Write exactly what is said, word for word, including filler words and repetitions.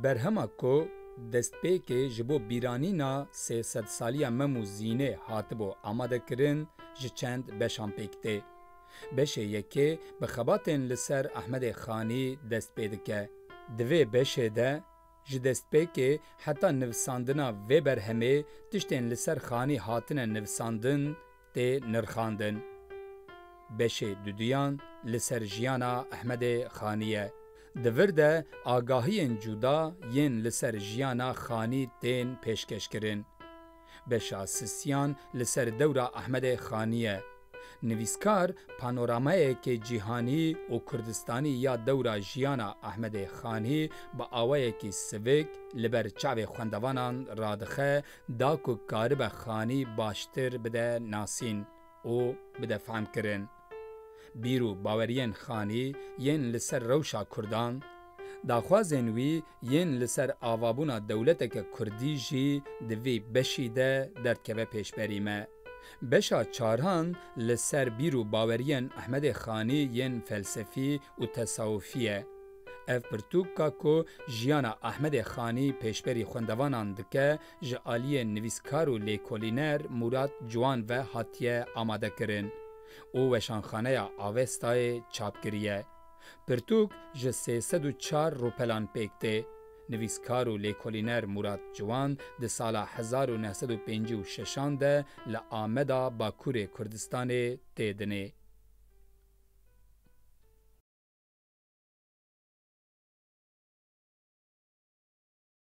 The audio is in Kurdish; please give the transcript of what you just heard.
Berhema ku destpêkê ji bo bîranîna sê sed saliya Mem û Zînê hatibû amadekirin, ji çend beşan pêk tê. Beşê yekê bi xebatên li ser Ehmedê Xanî dest pê dike. Di vê beşê de ji destpêkê heta nivisandina vê berhemê tiştên li ser Xanî hatine nivisandin tê nirxandin. Beşê duduyan li ser jiyana Ehmedê Xanî ye. Di vir de agahiyên cuda yên li ser jiyana Xanî tên pêşkêşkirin. Beşa sisiyan li ser dewra Ehmedê Xanî ye. Nivîskar panoramayekê cîhanî û Kurdistanî ya dewra jiyana Ehmedê Xanî bi awayekî sivik li ber çavê xwendevanan radixe, da ku karibe Xanî baştir bide nasîn û bide fehmkirin. Bîr û baweriyên Xanî yên li ser rewşa Kurdan, daxwazên wî yên li ser avabûna dewleteke Kurdî jî di vî beşî de derdkeve pêşberî me. Beşa çaran li ser bîr û baweriyên Ehmedê Xanî yên felsefî û tesawufî ye. Ev pirtûka ku jiyana Ehmedê Xanî pêşberî xwendevanan dike, ji aliyê nivîskar û lêkolîner Murat Ciwan ve hatiye amadekirin û Weşanxaneya Avestayê çap kiriye. Pirtûk ji sê sed û çar rûpelan pêk tê. Nivîskar û lêkolîner Murat Ciwan di sala hezar û neh sed û pêncî û şeşan de li Ameda Bakurê Kurdistanê tê dinê.